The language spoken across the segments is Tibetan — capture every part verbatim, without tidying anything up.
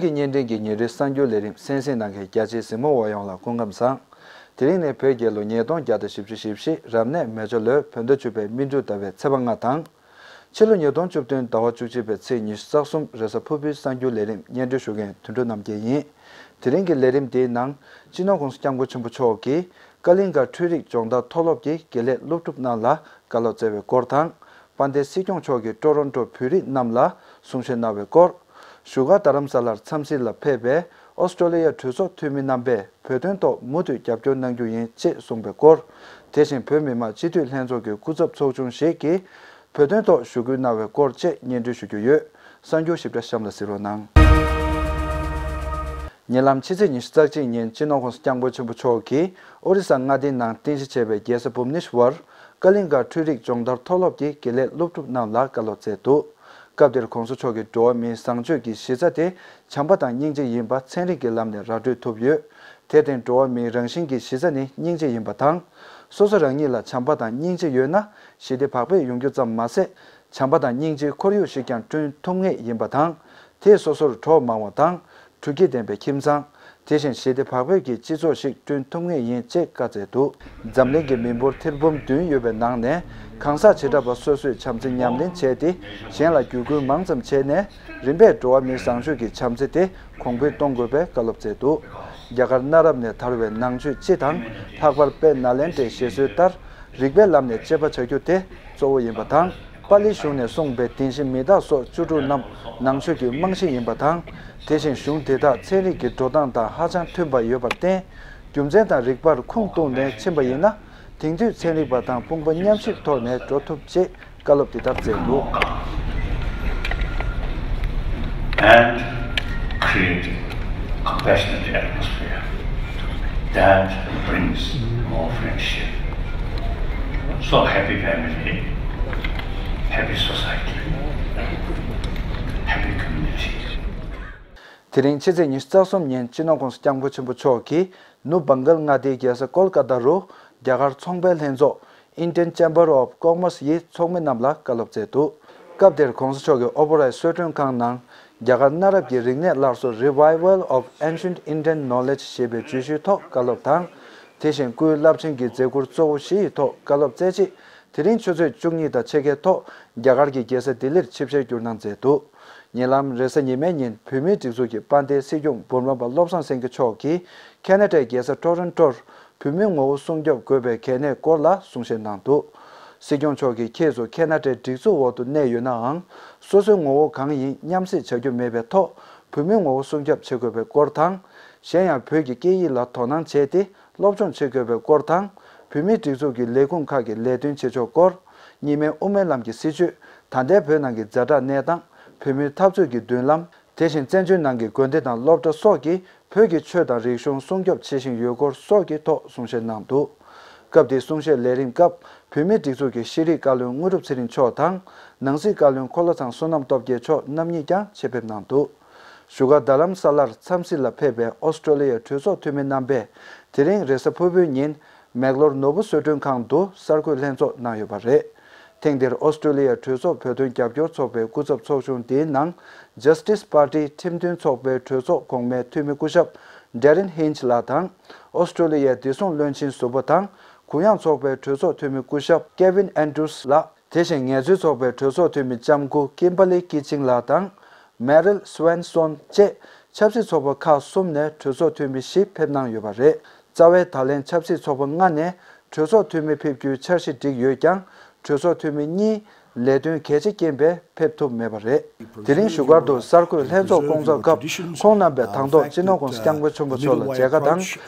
གི་བརྙན་འཕྲིན་གྱི་ཉིན་རེའི་གསར་འགྱུར་ལས་རིམ་གསན་གཟིགས་གནང་མཁན་རྒྱ་ཆེའི་གཟིགས་མོ་བ་ཡོངས་ལ་སྐུ་ཁམས་བཟང་། དེ་རིང་ནི་བོད་རྒྱལ་ལོ་ཉིས་སྟོང་བརྒྱ་དང་བཞི་བཅུ་ཞེ་བཞི་རབ་གནས་མེ་བྱ་ལོའི་བོད་ཟླ་བཅུ་པའི་སྨིན་དྲུག་ཟླ་བའི་ཚེས་པ་ལྔ་དང་། ཕྱི་ལོ་ཉིས་སྟོང་བཅུ་བདུན་ཟླ་བ་བཅུ་གཅིག་པའི་ཚེས་ཉི་ཤུ་རྩ་གསུམ་རེས་གཟའ་ཕུར་བུའི་གསར་འགྱུར་ལས་རིམ་སྙན་སྒྲོན་ཞུ་མཁན་དོན་གྲུབ་རྣམ་རྒྱལ་ཡིན། དེ་རིང་གི་ལས་རིམ་དེའི་ནང་སྤྱི་ནོར་༸གོང་ས་༸སྐྱབས་མགོན་ཆེན་པོ་མཆོག་གིས་ཀ་ལིང་ག་འཕྲུལ་རིག་སྦྱོང་བརྡར་མཐོ་སློབ་ཀྱི་དགེ་ལས་སློབ་ཕྲུག་རྣམས་ལ་བཀའ་སློབ་སྩལ་བའི་སྐོར་དང་། དཔལ་ལྡན་སྲིད་སྐྱོང་མཆོག་གིས་ཀྲོ་རོན་ཀྲོ་བོད་རིགས་རྣམས་ལ་གསུང་བཤད་གནང་བའི་སྐོར། བཞུགས་སྒར་རྡ་རམ་ས་ལར་འཚམས་གཟིགས་ལ་ཕེབས་པའི་ཨོ་སི་ཀྲོ་ལི་ཡ་གྲོས་ཚོགས་འཐུས་མི་རྣམ་པས་བོད་དོན་ཐོག་མུ་མཐུད་རྒྱབ་སྐྱོར་གནང་རྒྱུ་ཡིན་ཅེས་གསུངས་པའི་སྐོར། དེ་བཞིན་བོད་མི་མང་སྤྱི་འཐུས་ལྷན་ཚོགས་ཀྱི་སྐུ་ཚབ་ཚོགས་ཆུང་ཞིག་གིས་བོད་དོན་ཐོག་ཞུ་སྐུལ་གནང་བའི་སྐོར་བཅས་སྙན་སྒྲོན་ཞུ་རྒྱུ་ཡོད། གསར་འགྱུར་ཞིབ་ཕྲ་གཤམ་ལ་གཟིགས་རོགས་གནང་། ཉེ་ལམ་ཕྱི་ཚེས་ཉི་ཤུ་རྩ་གཅིག་ཉིན་སྤྱི་ནོར་༸གོང་ས་༸སྐྱབས་མགོན་ཆེན་པོ་མཆོག་གིས་ཨོ་རི་ས་མངའ་སྡེའི་ནང་རྟེན་གཞི་བྱས་པའི་རྒྱལ་ས་བྷུབ་ནེ་ཤ་ཝར་ཀ་ལིང་ག་འཕྲུལ་རིག་སྦྱོང་བརྡར་མཐོ་སློབ་ཀྱི་དགེ་ལས་སློབ་ཕྲུག་རྣམས་ལ་བཀའ་སློབ་སྩལ་འདུག་སྐབས་དེར་༸གོང་ས་མཆོག་གིས་འགྲོ་བ་མིའི་བཟང་སྤྱོད་ཀྱི་གཞི་རྩ་དེ་བྱམས་པ་དང་སྙིང་རྗེ་ཡིན་པ་ཚན་རིག་གི་ལམ་ནས་ར་སྤྲོད་ཐུབ་ཡོད། དེར་བརྟེན་འགྲོ་བ་མིའི་རང་བཞིན་གྱི་གཞི་རྩ་ནི་སྙིང་རྗེ་ཡིན་པ་དང་། སོ་སོ་རང་ཉིད་ལ་བྱམས་པ་དང་སྙིང་རྗེ་ཡོད་ན་ཞི་བདེ་བག་ཕེབས་ཡོང་རྒྱུ་ཙམ་མ་ཟད། བྱམས་པ་དང་སྙིང་རྗེའི་ཁོར་ཡུག་ཞིག་ཀྱང་བསྐྲུན་ཐུབ་ངེས་ཡིན་པ་དང་། དེས་སོ་སོར་གྲོགས་མང་བ་དང་། དྲོ་སྐྱིད་ལྡན་པའི་ཁྱིམ་ཚང་། དེ་བཞིན་ཞི་བདེ་བག་ཕེབས་ཀྱི་སྤྱི་ཚོགས་ཤིག་བསྐྲུན་ཐུབ་ངེས་ཡིན་ཅེས་བཀའ་སྩལ་འདུག་འཛམ་གླིང་གི་མི་འབོར་ཐེར་འབུམ་བདུན་ཡོད་པའི་ནང་ནས་གང་ཟག་བྱེ་བྲག་པ་སོ་སོས་བྱམས་བརྩེ་ཉམས་ལེན་བྱས་ཏེ་གཞན་ལ་བརྒྱུད་སྐུལ་མང་ཙམ་བྱས་ནས་རིམ་པས་འགྲོ་བ་མིའི་བཟང་སྤྱོད་ཀྱི་བྱམས་བརྩེ་དེ་གོང་འཕེལ་གཏོང་དགོས་པའི་བཀའ་སློབ་སྩལ་འདུག་རྒྱ་གར་གནའ་རབས་ནས་དར་བའི་ནང་ཆོས་སྤྱི་དང་ལྷག་པར་དཔལ་ནཱ་ལེནྡྲའི་བཞེད་སྲོལ་ལྟར་རིག་པའི་ལམ་ནས་གཅེས་པ་བྱ་རྒྱུ་དེ་གཙོ་བོ་ཡིན་པ་དང་། པཱ་ལི་གཞུང་ནས་གསུངས་པའི་བདེན་བཞི་མི་རྟག་སོགས་བཅུ་དྲུག་རྣམས་ནང་ཆོས་ཀྱི་རྨང་གཞི་ཡིན་པ་དང་། དེ་བཞིན་གཞུང་དེ་དག་ཚན་རིག་གི་འགྲོ་སྟངས་དང་ཧ་ཅང་མཐུན་པ་ཡོད་པར་བརྟེན། རྒྱུ་མཚན་དང་རིགས་པར་ཁུངས་གཏུགས་ནས་ཕྱིན་པ་ཡིན་ན། དེང་དུས་ཚན་རིག་པ་དང་དཔུང་པ་མཉམ་གཤིབ་ཐོག་ནས་འགྲོ་ཐུབ་ཅེས་བཀའ་སློབ་འདི་ལྟར་སྩལ་འདུག And create a compassionate atmosphere that brings more friendship. So happy family, happy society, happy community. དེ་རིང་ཕྱི་ཚེས་ཉི་ཤུ་རྩ་གསུམ་ཉིན་སྤྱི་ནོར་༸གོང་ས་༸སྐྱབས་མགོན་ཆེན་པོ་མཆོག་གིས་ནུབ་བྷང་གཱལ་མངའ་སྡེའི་རྒྱལ་ས་ཀོལ་ཀ་ཏཱ་རུ་རྒྱ་གར་ཚོང་པའི་ལྷན་ཚོགས་Indian Chamber of Commerce ཡི་ཚོགས་མི་རྣམས་ལ་བཀའ་སློབ་སྩལ་འདུག་སྐབས་དེར་༸གོང་ས་མཆོག་གིས་ཨོ་པོ་རའི་གསོལ་མགྲོན་ཁང་ནང་རྒྱ་གར་གནའ་རབས་ཀྱི་རིག་གནས་སླར་གསོ་Revival of Ancient Indian Knowledge ཞེས་པའི་བརྗོད་གཞིའི་ཐོག་བཀའ་སློབ་དང་། དེ་བཞིན་སྐུའི་རླབས་ཆེན་གྱི་མཛད་ཁུར་གཙོ་བོ་བཞི་ཡི་ཐོག་བཀའ་སློབ་སྩལ་རྗེས། དེ་རིང་ཆུ་ཚོད་བཅུ་གཉིས་དང་ཕྱེད་ཀའི་ཐོག་རྒྱ་གར་གྱི་རྒྱལ་ས་ལྡི་ལིར་ཆིབས་ཞལ་བསྒྱུར་གནང་མཛད་འདུག་ཉེ་ལམ་རེས་གཟའ་ཉི་མའི་ཉིན་བོད་མིའི་སྒྲིག་འཛུགས་ཀྱི་དཔལ་ལྡན་སྲིད་སྐྱོང་འབུམ་རམས་པ་བློ་བཟང་སེང་གེ་མཆོག་གིས་ཁེ་ན་ཌའི་རྒྱལ་ས་ཊོ་རོན་ཊོར་བོད་མིའི་ངོ་བོ་སྲུང་སྐྱོབ་དགོས་པའི་གལ་གནད་སྐོར་ལ་གསུང་བཤད་གནང་འདུག་སྲིད་སྐྱོང་མཆོག་གིས་ཁྱེད་ཚོ་ཁེ་ན་ཌའི་སྒྲིག་འཛུགས་འོག་ཏུ་གནས་ཡོད་ནའང་། སོ་སོའི་ངོ་བོ་གང་ཡིན་མཉམ་བསྲེས་བྱ་རྒྱུ་མེད་པའི་ཐོག་བོད་མིའི་ངོ་བོ་སྲུང་སྐྱོབ་བྱེད་དགོས་པའི་སྐོར་དང་། གཞན་ཡང་བོད་ཀྱི་སྐད་ཡིག་ལ་དོ་སྣང་བྱས་ཏེ། སློབ་སྦྱོང་བྱེད་དགོས་པའི་སྐོར་དང་། བོད་མིའི་སྒྲིག་འཛུགས་ཀྱི་ལས་ཁུངས་ཁག་གི་ལས་དོན་བྱེད་ཕྱོགས་སྐོར། གཉིས་སྨན་དབུ་མའི་ལམ་གྱི་སྲིད་བྱུས། ད་ལྟའི་བོད་ནང་གི་ཛ་དྲག་གནས་སྟངས། བོད་མིའི་འཐབ་རྩོད་ཀྱི་མདུན་ལམ། དེ་བཞིན་བཙན་བྱོལ་ནང་གི་དགོན་སྡེ་དང་སློབ་གྲྭ་སོགས་ཀྱིས་བོད་ཀྱི་ཆོས་དང་རིག་གཞུང་སྲུང་སྐྱོབ་བྱེད་བཞིན་ཡོད་སྐོར་སོགས་ཀྱི་ཐོག་གསུང་བཤད་གནང་འདུག་སྐབས་དེའི་གསུང་བཤད་ལས་རིམ་སྐབས། བོད་མིའི་སྒྲིག་འཛུགས་ཀྱི་ཤེས་རིག་བཀའ་བློན་དངོས་གྲུབ་ཚེ་རིང་མཆོག་དང་། ནང་སྲིད་བཀའ་བློན་འཁོར་ལོ་ཚང་བསོད་ནམས་སྟོབས་རྒྱལ་མཆོག་རྣམ་གཉིས་ཀྱང་ཆེད་ཕེབས་གནང་འདུག་བཞུགས་སྒར་རྡ་རམ་ས་ལར་འཚམས་གཟིགས་ལ་ཕེབས་པའི་ཨོ་སི་ཀྲོ་ལི་ཡའི་གྲོས་ཚོགས་འཐུས་མི་རྣམ་པས། དེ་རིང་རེས་གཟའ་ཕུར་བུའི་ཉིན། མེག་ལོར་ནོར་བུ་གསོལ་མགྲོན་ཁང་དུ་གསར་འགོད་ལྷན་ཚོགས་གནང་ཡོད་པ་རེད། ཐེངས་འདིར་ཨོ་སི་ཀྲོ་ལི་ཡའི་གྲོས་ཚོགས་བོད་དོན་རྒྱབ་སྐྱོར་ཚོགས་པའི་སྐུ་ཚབ་ཚོགས་ཆུང་དེའི་ནང་། Justice Party ཁྲིམས་མཐུན་ཚོགས་པའི་གྲོས་ཚོགས་གོང་མའི་འཐུས་མི་སྐུ་ཞབས་Darren Hinge ལགས་དང་། ཨོ་སི་ཀྲོ་ལི་ཡའི་བདེ་སྲུང་བློན་ཆེན་ཟུར་པ་དང་། གུ་ཡངས་ཚོགས་པའི་གྲོས་ཚོགས་འཐུས་མི་སྐུ་ཞབས་Kevin Andrews ལགས། དེ་བཞིན་ངལ་རྩོལ་ཚོགས་པའི་གྲོས་ཚོགས་འཐུས་མི་ལྕམ་སྐུ་Kimberly Keating ལགས་དང་། Meryl Swenson བཅས་ཆབ་སྲིད་ཚོགས་པ་ཁག་གསུམ་ནས་གྲོས་ཚོགས་འཐུས་མི་བཞི་ཕེབས་གནང་ཡོད་པ་རེད། རྩ་བའི་ད་ལན་ཆབ་སྲིད་ཚོགས་པ་ལྔ་ནས་གྲོས་ཚོགས་འཐུས་མི་ཕེབས་རྒྱུའི་འཆར་གཞི་བསྒྲིགས་ཡོད་ཀྱང་། གྲོས་ཚོགས་འཐུས་མི་གཉིས་ལས་དོན་གལ་ཆེ་རྐྱེན་པས་ཕེབས་ཐུབ་མེད་པ་རེད། དེ་རིང་བཞུགས་སྒར་དུ་གསར་འགོད་ལྷན་ཚོགས་སྐོང་ཚོགས་སྐབས། ཁོང་རྣམ་པས་དང་ཐོག་སྤྱི་ནོར་༸གོང་ས་༸སྐྱབས་མགོན་ཆེན་པོ་མཆོག་ལ་མཇལ་ཁ་དང་།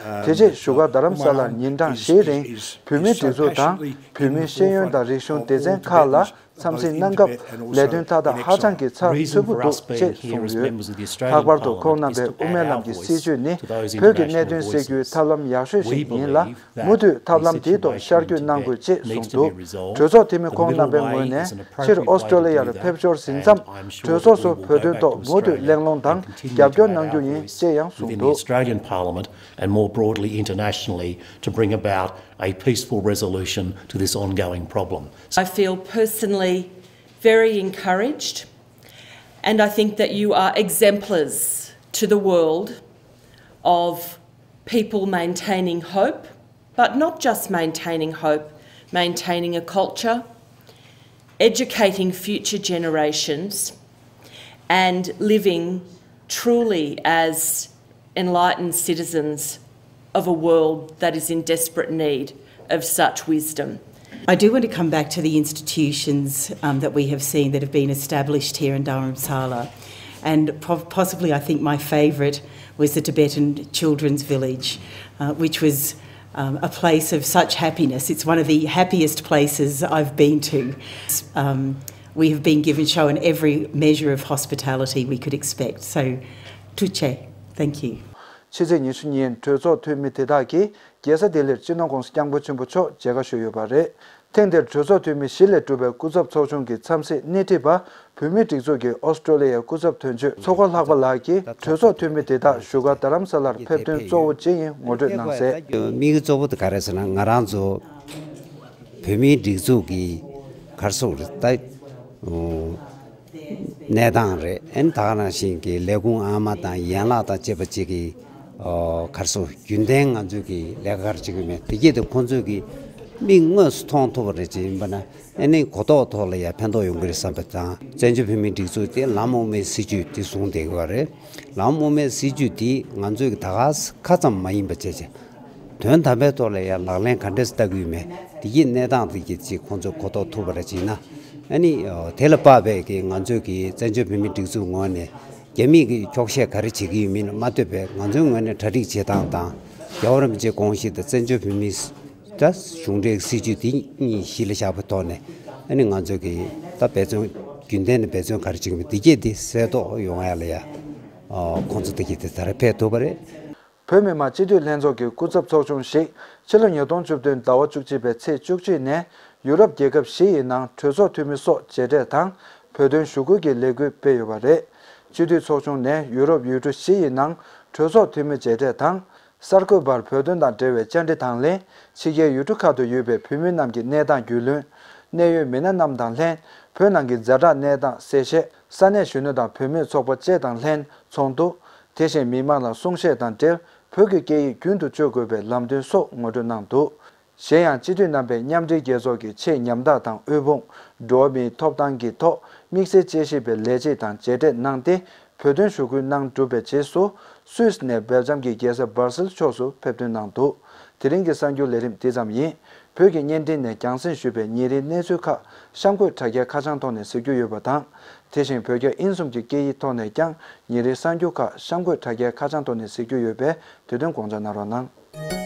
དེ་རྗེས་བཞུགས་སྒར་རྡ་རམ་ས་ལར་ཉིན་གྲངས་བཞིའི་རིང་བོད་མིའི་སྒྲིག་འཛུགས་དང་། བོད་མིའི་ཤེས་ཡོན་དང་རིག་གཞུང་སྡེ་ཚན་ཁག་ལ། འཚམས་གཟིགས་གནང་སྐབས་ལས་དོན་མཐའ་དག་ཧ་ཅང་གི་ཚགས་ཚུད་པོ་འདུག་ཅེས་གསུངས་ཡོད། ལྷག་པར་དུ་ཁོང་རྣམ་པའི་དབུ་མའི་ལམ་གྱི་སྲིད་བྱུས་ནི་བོད་ཀྱི་གནད་དོན་སེལ་རྒྱུའི་ཐབས་ལམ་ཡག་ཤོས་ཤིག་ཡིན་ལ། མུ་མཐུད་ཐབས་ལམ་དེའི་ཐོག་ཤར་བསྐྱོད་གནང་དགོས་ཅེས་གསུངས་འདུག་གྲོས་ཚོགས་འཐུས་མི་ཁོང་རྣམ་པའི་ངོས་ནས་ཕྱིར་ཨོ་སི་ཀྲོ་ལི་ཡར་ཕེབས་ཞོར་ཟིན་མཚམས་གྲོས་ཚོགས་སུ་བོད་དོན་ཐོག་མུ་མཐུད་གླེང་སློང་དང་རྒྱབ་སྐྱོར་གནང་རྒྱུ་ཡིན་ཅེས་ཡང་གསུངས་འདུག And more broadly internationally, to bring about a peaceful resolution to this ongoing problem. I feel personally very encouraged, and I think that you are exemplars to the world of people maintaining hope, but not just maintaining hope, maintaining a culture, educating future generations, and living truly as enlightened citizens of a world that is in desperate need of such wisdom. I do want to come back to the institutions um, that we have seen that have been established here in Dharamsala. And po- possibly, I think my favourite was the Tibetan Children's Village, uh, which was um, a place of such happiness. It's one of the happiest places I've been to. Um, we have been given, shown every measure of hospitality we could expect. So, tuche, thank you. ཕྱི་ཚེས་ཉི་ཤུ་ཉིན་གྲོས་ཚོགས་འཐུས་མི་དེ་དག་གིས་རྒྱལ་ས་ལྡི་ལིར་སྤྱི་ནོར་༸གོང་ས་༸སྐྱབས་མགོན་ཆེན་པོ་མཆོག་མཇལ་ཁ་ཞུས་ཡོད་པ་རེད། ཐེངས་འདིར་གྲོས་ཚོགས་འཐུས་མི་བཞི་ལས་གྲུབ་པའི་སྐུ་ཚབ་ཚོགས་ཆུང་གི་འཚམས་གཟིགས་སྣེ་ཁྲིད་པ་བོད་མིའི་སྒྲིག་འཛུགས་ཀྱི་ཨོ་སི་ཀྲོ་ལི་ཡའི་སྐུ་ཚབ་དོན་གཅོད་མཚོ་སྒོ་ལྷག་པ་ལགས་ཀྱིས་གྲོས་ཚོགས་འཐུས་མི་དེ་དག་བཞུགས་སྒར་རྡ་རམ་ས་ལར་ཕེབས་དོན་གཙོ་བོ་ཅི་ཡིན་ངོ་སྤྲོད་གནང་གསལ། དམིགས་ཡུལ་གཙོ་བོ་དེ་ག་རེ་ཟེར་ན། ང་རང་ཚོ་བོད་མིའི་སྒྲིག་འཛུགས་ཀྱི་ག་རེ་ཟེར་དགོས་རེད་ད། གནས་སྟངས་རེད། ཨ་ནི་ད་ག་ནང་བཞིན་གྱི་ལས་ཁུངས་ཨ་མ་དང་ཡན་ལག་དང་བཅས་པ་གཅིག་གི་ཨོ་ག་རེ་ཟེར། རྒྱུན་ལྡན་ང་ཚོས་ཀྱི་ལས་ཀ་ག་རེ་བྱེད་ཀྱི་ཡོད་མེད་དེ་གྱད་དེ་ཁོང་ཚོས་ཀྱི་མིག་དངོས་སུ་མཐོང་ཐུབ་པ་རེད། ཅེས་ཡིན་པ་ན་ཨ་ནི་གོ་རྟོགས་ཐོག་ལ་ཡང་ཕན་ཐོགས་ཡོང་གི་རེད་བསམ་པ་དང་། བཙན་བྱོལ་བོད་མིའི་སྒྲིག་འཛུགས་དེ་ལམ་དབུ་མའི་སྲིད་བྱུས་དེ་བཟུང་བསྡད་ཀྱི་ཡོད་རེད། ལམ་དབུ་མའི་སྲིད་བྱུས་དེ་ང་ཚོས་ཀྱི་ད་ག་ས་ཁ་ཙམ་མ་ཡིན་པ་བྱས་བྱས། དོན་དམ་པའི་ཐོག་ལ་ཡང་ལག་ལེན་ག་འདྲས་བསྟར་གྱི་ཡོད་མེད་དེ་གྱད་གནས་སྟངས་དེ་གྱད་ཅིག་ཁོང་ཚོས་གོ་རྟོགས་ཐུབ་པ་རེད། ཅེས་ན་ཨ་ནི་དེ་ལ་དཔག་པའི་གི་ང་ཚོས་ཀྱི་བཙན་བྱོལ་བོད་མིའི་སྒྲིག་འཛུགས་ངོས་ནས་རྒྱ་མིས་ཀྱི་འཁྱོག་བཤད་ག་རེ་བྱེད་ཀྱི་ཡོད་མིན་མ་ལྟོས་པའི་ང་ཚོའི་ངོས་ནས་གྲ་སྒྲིག་བྱེད་སྟངས་དང་། རྒྱལ་བ་རིན་པོ་ཆེའི་དགོངས་གཞི་དང་བཙན་བྱོལ་བོད་མིའི་ད་གཞུང་འབྲེལ་སྲིད་བྱུས་དེ་གཉིས་གཞི་ལ་བཞག་པའི་ཐོག་ནས་ཨ་ནི་ང་ཚོས་ཀྱི་ད་འབད་བརྩོན་རྒྱུན་ལྡན་ནས་འབད་བརྩོན་ག་རེ་བྱེད་ཀྱི་ཡོད་མེད་དེ་གྱད་དེ་གསལ་རྟོགས་ཡོང་ཡ་ལ་ཡ་ཁོང་ཚོ་དེ་གྱད་དེ་ད་རེས་ཕེབས་ཐུབ་པ་རེད། བོད་མི་མང་སྤྱི་འཐུས་ལྷན་ཚོགས་ཀྱི་སྐུ་ཚབ་ཚོགས་ཆུང་ཞིག་ཕྱི་ལོ་ཉིས་སྟོང་བཅུ་བདུན་ཟླ་བ་བཅུ་གཅིག་པའི་ཚེས་བཅུ་གཅིག་ནས་ཡུ་རོབ་རྒྱལ་ཁབ་བཞི་ཡི་ནང་གྲོས་ཚོགས་འཐུས་མི་སོགས་མཇལ་འཕྲད་དང་། བོད་དོན་ཞུ་སྐུལ་གྱི་ལས་འགུལ་སྤེལ་ཡོད་པ་རེད། སྤྱི་འཐུས་ཚོགས་ཆུང་ནས་ཡུ་རོབ་ཡུལ་གྲུ་བཞི་ཡི་ནང་གྲོས་ཚོགས་འཐུས་མི་མཇལ་འཕྲད་དང་། གསར་འགོད་པར་བོད་དོན་དང་འབྲེལ་བའི་བཅར་འདྲི་དང་ལེན། ཕྱི་རྒྱལ་ཡུལ་གྲུ་ཁག་ཏུ་ཡོད་པའི་བོད་མི་རྣམས་ཀྱི་གནས་སྟངས་རྒྱུས་ལོན། གནད་ཡོད་མི་སྣ་རྣམས་དང་ལྷན་བོད་ནང་གི་ཛ་དྲག་གནས་སྟངས་གསལ་བཤད། ས་གནས་གཞོན་ནུ་དང་བུད་མེད་ཚོགས་པ་བཅས་དང་ལྷན་ཚོགས་འདུ། དེ་བཞིན་མི་མང་ལ་གསུང་བཤད་དང་འབྲེལ་བོད་ཀྱི་སྐད་ཡིག་རྒྱུན་དུ་སྤྱོད་དགོས་པའི་ལམ་སྟོན་སོགས་ངོ་སྤྲོད་གནང་འདུག་གཞན་ཡང་སྤྱི་འཐུས་རྣམ་པས་མཉམ་འབྲེལ་རྒྱལ་ཚོགས་ཀྱི་ཆེས་ཉམ་ཐག་དང་དབུལ་ཕོངས། འགྲོ་བ་མིའི་ཐོབ་ཐང་གི་ཐོག་དམིགས་བསལ་དཔྱད་ཞིབ་པའི་ལས་བྱེད་དང་མཇལ་འཕྲད་གནང་སྟེ། བོད་དོན་ཞུ་སྐུལ་གནང་གྲུབ་པའི་རྗེས་སུ། སུད་སི་ནས་སྦེལ་ཇམ་གྱི་རྒྱལ་ས་སྦར་སིལ་ཕྱོགས་སུ་ཕེབས་ཐོན་གནང་འདུག་དེ་རིང་གི་གསར་འགྱུར་ལས་རིམ་འདི་ཙམ་ཡིན། བོད་ཀྱི་བརྙན་འཕྲིན་ནས་རྒྱང་སྲིང་ཞུས་པའི་ཉིན་རེའི་གནས་ཚུལ་ཁག་གཤམ་འཁོད་དྲ་རྒྱའི་ཁ་བྱང་ཐོག་ནས་གཟིགས་རྒྱུ་ཡོད་པ་དང་། དེ་བཞིན་བོད་རྒྱ་དབྱིན་གསུམ་གྱི་སྐད་ཡིག་ཐོག་ནས་ཀྱང་ཉིན་རེའི་གསར་འགྱུར་ཁག་གཤམ་འཁོད་དྲ་རྒྱའི་ཁ་བྱང་ཐོག་ནས་གཟིགས་རྒྱུ་ཡོད་པས་དེ་དོན་དགོངས་འཇགས་གནང་རོགས་གནང་།